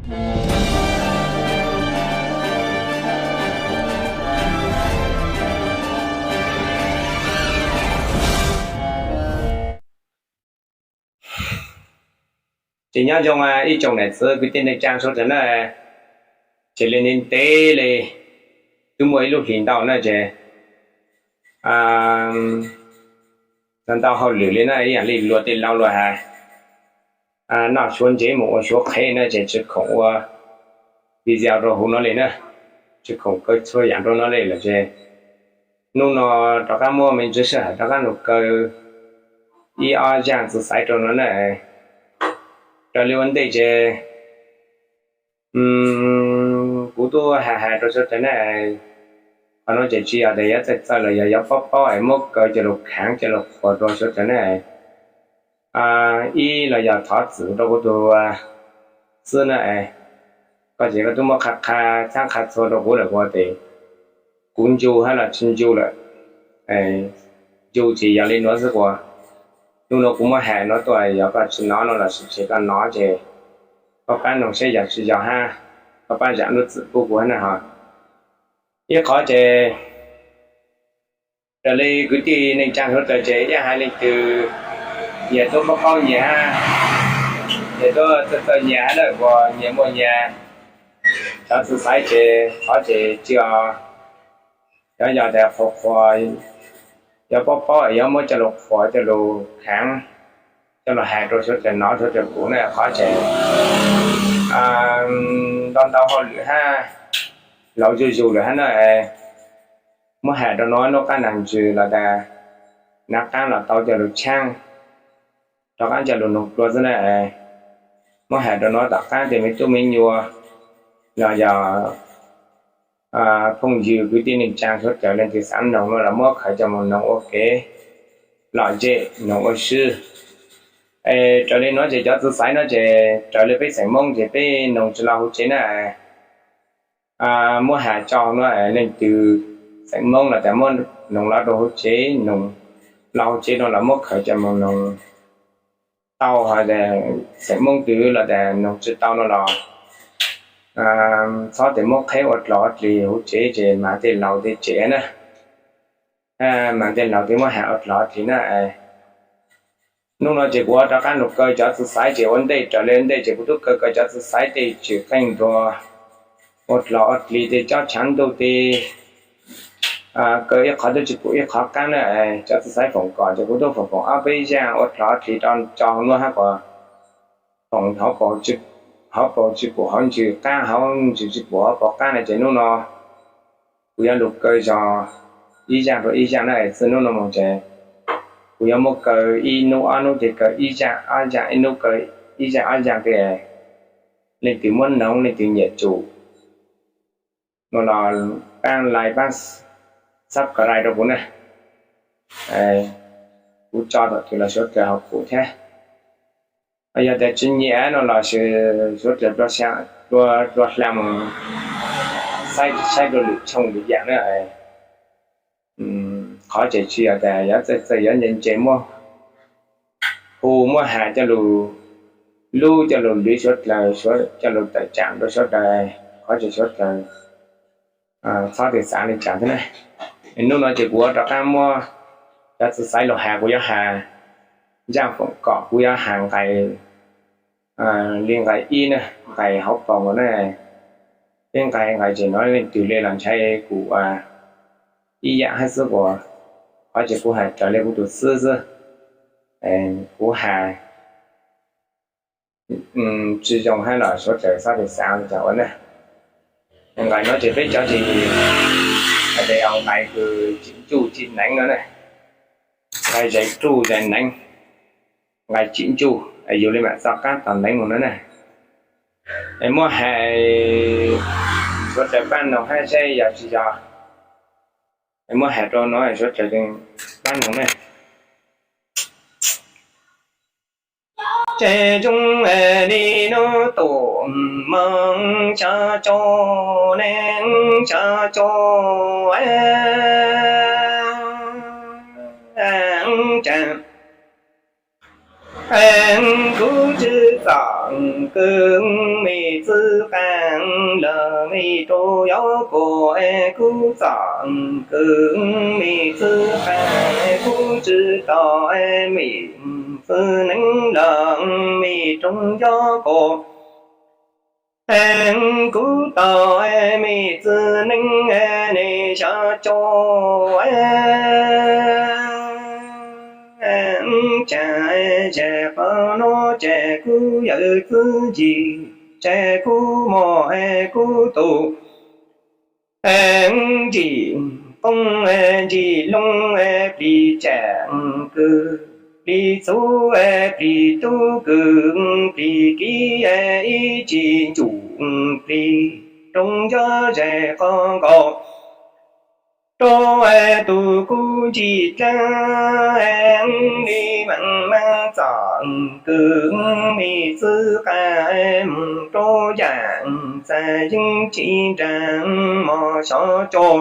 Ces nyob zoo ib tsoom niam txiv kwv tij neej tsa sawv daws na, ces li ntev ntev li twb muaj ib lub hlis ntau na ces ntau hauj lwm li na, ib yam li luag tej laus luag hais, noj suav ntsev mus ua suav qhev na ces tsis khoom ua video rau hauv no li na, tsis khoom kaw txhua yam rau no li lawm ces hnub no rov qab muaj me ntsis sij hawm rov qab los kaw ib ob zaj txiv xaiv rau no na. Raws li ua ntej ces kuv twb hais hais rau sawv daws na, qhov no ces tsis yog tias yuav txawj txawj los yog yuav paub paub es muab kaw coj los khaav coj los qhuas rau sawv daws na. Ib los yog thov txim rau kuv tus xwb na, koj ces koj twb muab qha qha txhab qha txhua rau kuv lawm, kuv tias kuv ncu hab los tsis ncu lawm, ncu ces yog li nuav xwb kuv. Hnub no kuv muab hais no tuaj, yog koj tsis nov no los sis koj nov ces koj pab noog saib yog tsis yog hab, koj pab zam lub txim pub kuv hab na ho. Ib qhov ces raws li kwv tij neej tsaa sawv daws ces ib yam hais leej twg nyias tub paub paub nyias hab, nyias tub txawj txawj nyias hab na, uas nyias muaj nyias cov txiv xaiv ces qhov ces tsis, cov yog tas qhuas qhuas, yuav paub paub yuav muab coj lug qhuas coj lug khaav, coj lug has rua suav dlawg nov suav dlawg pum na qhov ces ntau ntau hauj lwm hab, laus zuj zug lawm hab na, muab has rua nuav nub qaab nag ntsws los tas nav qaab los tau coj lug tshaab, rov qaab coj lug noog dlua xwb na. Muab has rua nuav tom qaab tej me tub me nyuam los yog phooj ywg kwv tij neej tsaa suav dlawg leej twg xaav noog no los muab khaws coj moog noog ua kev lom zem noog ua swb. Es raws li nuav ces cov txiv xaiv no ces raws li peb xeem Moob ces peb noog tsi lo huv tsev na. Muab has tso nuav leej twg xeem Moob los tas muab noog lo rua huv tsev, noog lo huv tsev no los muab khaws coj moog noog tau, xeem Moob twg los tas noog tsi tau no los txhob tas muab qheb ua dlog ua dlig huv tsev ces mas tej laus tej tsem na, mas tej laus tej muab has ua dlog ua dlig na. Nub no ces kuv rov qaab lug kaw cov txiv xaiv ces ua ntej raws li ntej ces kuv tub kaw kaw cov txiv xaiv tej tswm qeej nruas ua dlog ua dlig tej cob tshav ntuj tej kaw ib qhov tub tsi pum ib qhov qaab na. Cov txiv xaiv foom kom ces kuv tub foom foom ob peb zaaj ua dlog ua dlig rau tso nuav hab kom foom hauv paus tsi pum hauv ntsws qaab, hauv ntsws tsi pum hauv paus qaab na ces nub no kuv yuav lug kaw zog ib zaaj rua ib zaaj na. Txij nub no moog ces kuv yuav muab kaw ib nub ob nub ces kaw ib zaaj ob zaaj, ib nub kaw ib zaaj ob zaaj. Leej twg muab noog leej twg nyiam tsum no los paab like paab subscribe rau kuv na. Kuv tso thaum twg los suav dlawg ho pum thiab. Yog tas tsi nyiam no los sis suav dlawg dlua hla moog saib dlua lwm tshooj lwm yaam na. Qhov ces tsi yog tas yuav txawj txawj yuav ntse ntse muab hu muab has coj lug lub coj lug lwv suav dlawg, coj lug tawm tsaam rua suav dlawg, qhov ces suav dlawg txhob txwm xaav le caag thiab na. Nub no ces kuv rov qaab muab cov txiv xaiv lug has, kuv yuav has ncaaj foom kom, kuv yuav has nqai li nqai ib na, nqai hauv paus na. Peb nqai nqai ces nuav leej twg le los ntshai kuv ib yaam hab xwb uas, qhov ces kuv has raws li kuv tug xwb xwb. Kuv has tsi zoo hab los suav dlawg txhob txwm xaav le caag ua na. Nqai nuav ces peb cov ces has tas yog nqai kws tsim ntsuj tsim neev no na. Nqai zais ruj zais neev, nqai tsim ntsuj, yug le maam txoj qaab tog neev moog no na. Es muab has, suav dlawg paab noog hab saib yog tsi yog. Es muab has rua nuav suav dlawg paab noog na. Tseem zoo li nub tum moog tsa tso neeg tsa tso tsa, kuv tsi txom kws me txwv qaa los mej rua yuav kuas kuv txom kwm, mej txwv qaa kuv tsi tau, mej txwv neeb los mej rua yuav kuas kuv tau, mej txwv neeb nej xyov cua. Tsaam zag qhov nuav tsaam kuv yawm txwv yig, tsaam kuv muaj kuv tug, ntsim qoob ntsim loo, plig tsaam kws, plig txhuv, plig tub kws, plig kiv, ib tsi ncuj plig, rua yuav zag qhov nkaus rua tug kuv ntsim dlaab, li maam maam txom kws, mej txwv qaa moog rua yaam txag yeeb tsi nraag mos xyov cua.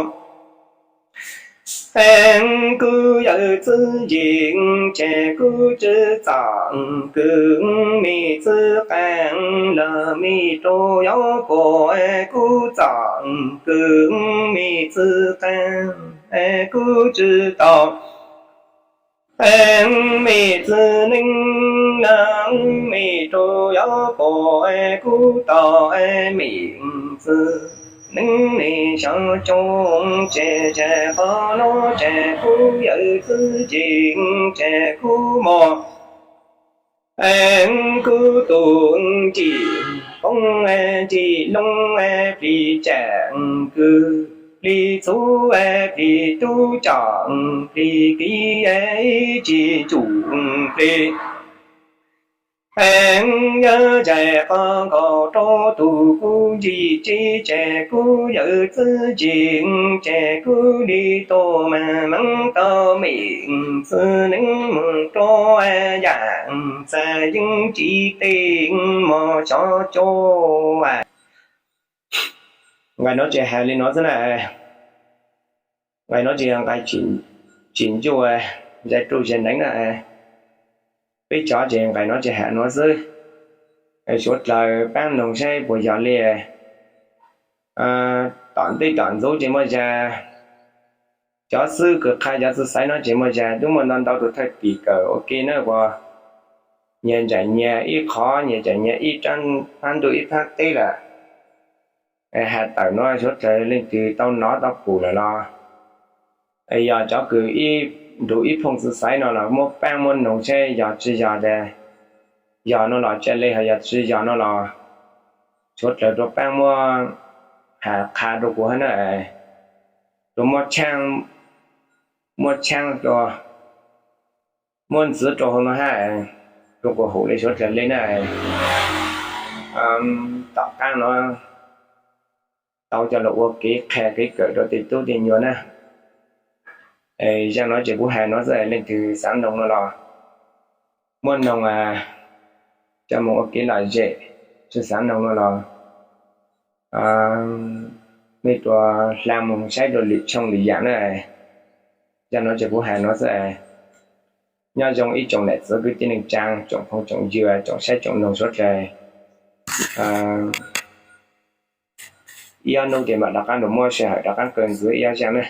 Kuv yawm txwv yig, tsaam kuv tsi txom kws, mej txwv qaa los mej rua yuav kuas kuv txom kws, mej txwv qaa kuv tsi tau, mej txwv neeb los mej rua yuav kuas kuv tau, mej txwv neeb nej xyov cua. Tsaam zag qhov nuav tsaam kuv yawm txwv yig, tsaam kuv muaj kuv tug, ntsim qoob ntsim loo, plig tsaam kws, plig txhuv, plig tub tsom, plig kiv, ib tsi ncuj plig, yuav zag qhov nkaus rua tug kuv ntsim dlaab, tsaam kuv yawm txwv yig, tsaam kuv li tug maam maam tau, mej txwv neeb moog rua yaam txag yeeb tsi tej mos xyov cua. Nqai nuav tsi has li nuav xwb na. Nqai nuav tsi yog nqai tsim ncuj zag ruj zag neeb na. Peb cov tsi nqai nuav tsi has nuav xwb. Suav dlawg paab noog saib puas yog li. Tom ntej tom ntxuv tsi muaj zag, cov xwb kws qha cov txwv xaiv nuav tsi muaj zag, tub muaj ntau ntau tug thawj tim kawm ua ke na, uas nyias ncaim nyias ib qhov, nyias ncaim nyias ib paab ntuj ib paab teb lawm. Has tawm nuav suav dlawg leej twg tau nov tau pum lawm los, yog cov kws ib nrug ib phooj txwv xaiv no los muab paab muab noog saib yog tsi yog tas, yog nuav los ca le, ho yog tsi yog nuav los suav dlawg rua paab muab has qha rua kuv hab na, rua muab tshaab, muab tshaab rua, muab ntxiv rua hauv no hab, rua kuv hum le suav dlawg le na. Tom qaab nuav tau coj lug ua kev qha kev kawm rua tej tub tej nyuas na. Zaaj nuav ces kuv has nuav xwb, leej twg xaav noog nuav los muab noog coj moog ua kev lom zem, tsi xaav noog nuav los mej rua hla moog saib rua lwm tshooj lwm yaam na. Zaaj nuav ces kuv has nuav xwb. Nyob zoo ib tsoom nam txiv kwv tij neej tsaa, tsoom phooj tsoom ywg, tsoom saib tsoom noog suav dlawg. Ib ob nub ces mam rov qaab lug muab sij hawm rov qaab kawm ntxiv ib ob zaaj na.